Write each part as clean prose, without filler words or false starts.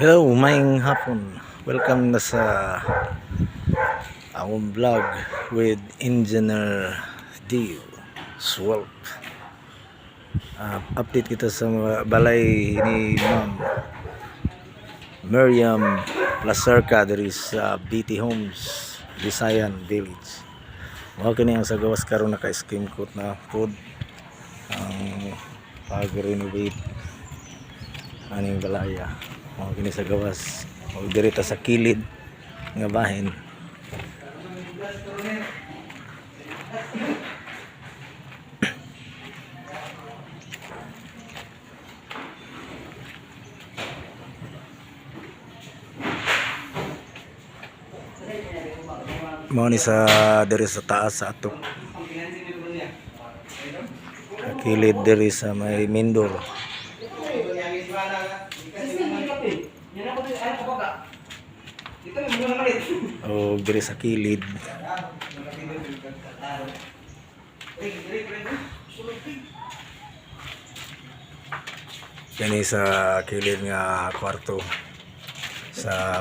Hello, maayong hapon. Welcome na sa akong vlog with Engineer Dio Swelp. Update kita sa mga balay ni Ma'am Miriam Placerca diri sa BT Homes, Visayan Village. Mao kini ang sa gawas karon, naka-skim coat na pod ang pag-renovate aning balaya. Mao kini sa gawas. O diri ta sa kilid nga bahin. Mao ni sa diri sa taas sa atok. Sa kilid diri sa may Mindor. O diri sa kilid. Kani sa kilid nga kwarto sa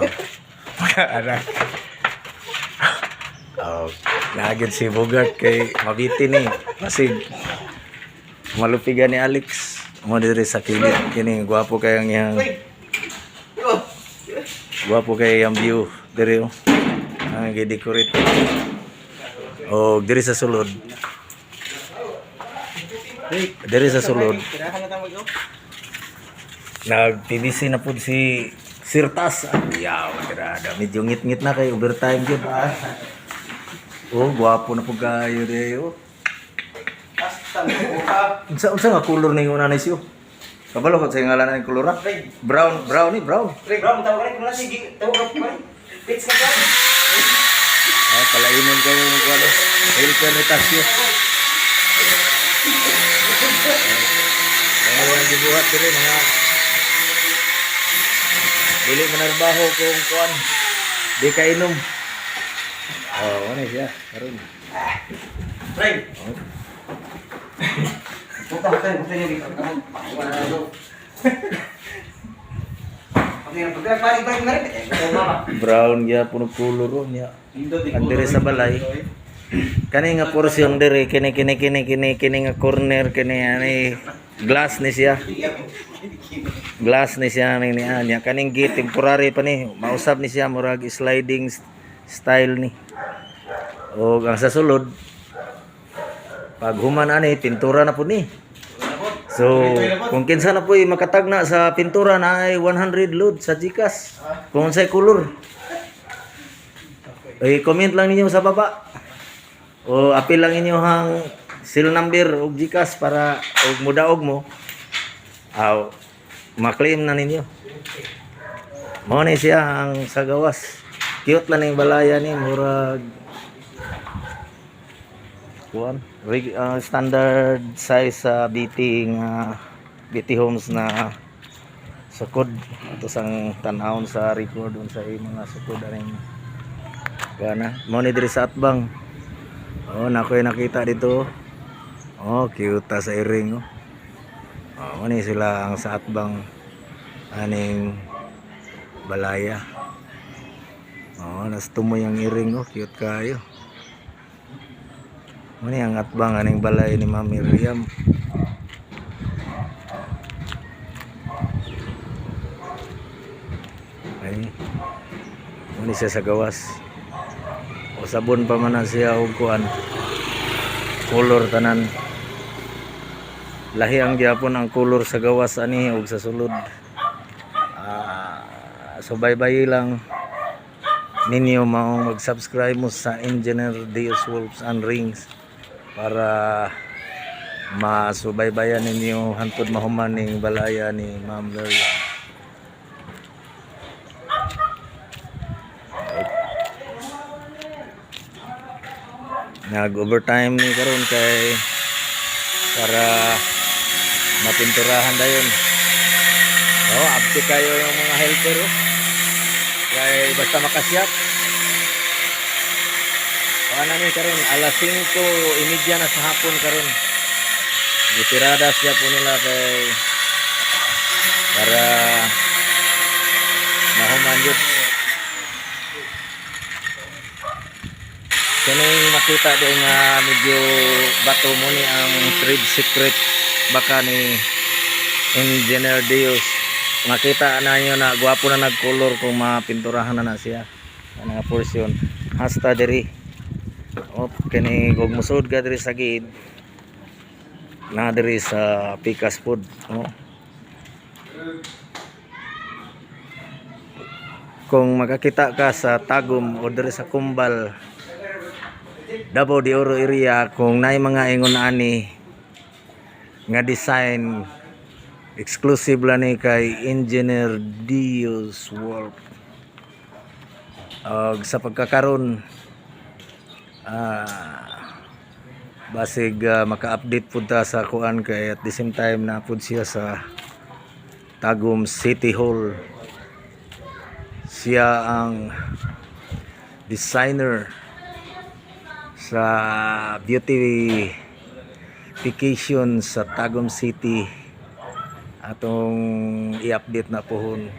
mga anak. Oh, nagid si Bogart kay mabiti ni. Masig malupigan ni Alex. Mo diri sa kilid kini, gwapo kay ang iyang gwapo kay ang view diri oh. Ang gi-decorate. Oh, diri sa sulod. Diri sa sulod. Nag PVC na pud si Sirtas. Yaw, tirada. Medyo ngit-ngit na kay overtime gyud. Oh, gwapo na pud kayo diri oh. Unsa nga color ning una ni siyo? Kabalo ko sa ngalan ng color, ah? Brown, brown ni brown. Ah, palainon kayo ng kulo. Helper ni Tasyo. Mga walang gibuhat diri, mga dili manarbaho kung kuan di ka inom. Oh, ano siya? Karon. Oh. Brown gyapon og color ro niya. Ang diri sa balay. Kani nga portion diri, kini kini kini kini kini nga corner kini ani, glass ni siya. Glass ni siya ni ni anya. Kaning gate temporary pa ni. Mausab ni siya, murag sliding style ni. O ang sa sulod, pag human ani, pintura na po ni. So, kung kinsa na po makatagna sa pintura na ay 100 load sa GCash. Kung unsay color. Eh, comment lang ninyo sa baba. O apil lang inyo hang cell number ug GCash para og mudaog mo. Aw, ma-claim na ninyo. Mao ni siya ang sa gawas. Cute lang ning balaya ni, murag kuan standard size sa BT nga BT Homes na sukod ato sang tan-awon sa record unsa mga sukod aning kana. Mao ni diri sa atbang. Oh, na ko'y nakita dito. Oh, cute ta sa iring oh. Oh, mao ni sila ang sa atbang aning balaya. Oh, nas tumoy ang iring oh, cute kayo. Mao ni ang atbang aning balay ni Ma'am Miriam. Ay. Mao ni siya sa gawas. O sabon pa man na siya og kuan. Color tanan. Lahi ang gyapon ang color sa gawas ani ug sa sulod. Ah, so bye-bye lang ninyo maong mag-subscribe mo sa Engineer Dios Wolves and Rings para masubaybayan ninyo hantod mahuman ning balaya ni Ma'am Miriam. Nag-overtime ni karon kay para mapinturahan dayon. Oh, abti kayo yung mga helper oh. Kay basta makasyap. Kuan ni karon, alas 5:30 na sa hapon karon. Gitirada siya po nila kay para Gwapuhan jud. Kaning makita din nga medyo bato mo ni ang trade secret baka ni Engineer Dios. Makita na nyo na gwapo na nagkolor kung mapinturahan na na siya. Ang nga portion hasta diri. Op kini kung musud ka diri sa gate na diri sa Pikas Food, no? Kung makakita ka sa Tagum o diri sa Kumbal, Davao de Oro area, kung naay mga ingon ani nga design, exclusive lang ni kay Engineer Dios Wolf. Og sa pagkakaron, basig maka-update pud ta sa kuan kay at the same time na pud siya sa Tagum City Hall. Siya ang designer sa beautification sa Tagum City. Atong i-update na pohon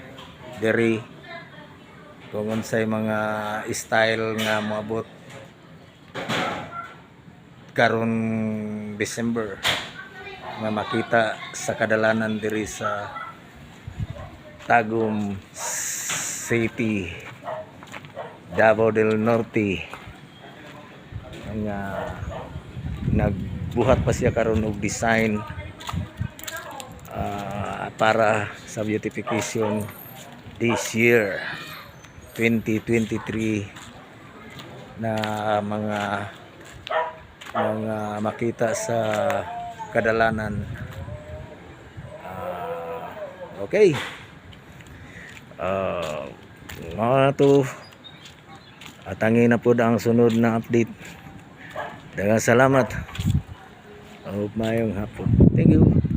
diri kung unsay mga style nga moabot karon December nga makita sa kadalanan diri sa Tagum City, Davao del Norte, nga nagbuhat pa siya karon og design para sa beautification this year 2023 na mga makita sa kadalanan. Okay, mga to atangin na po ang sunod na update. Daghang salamat ug maayong hapon. Thank you.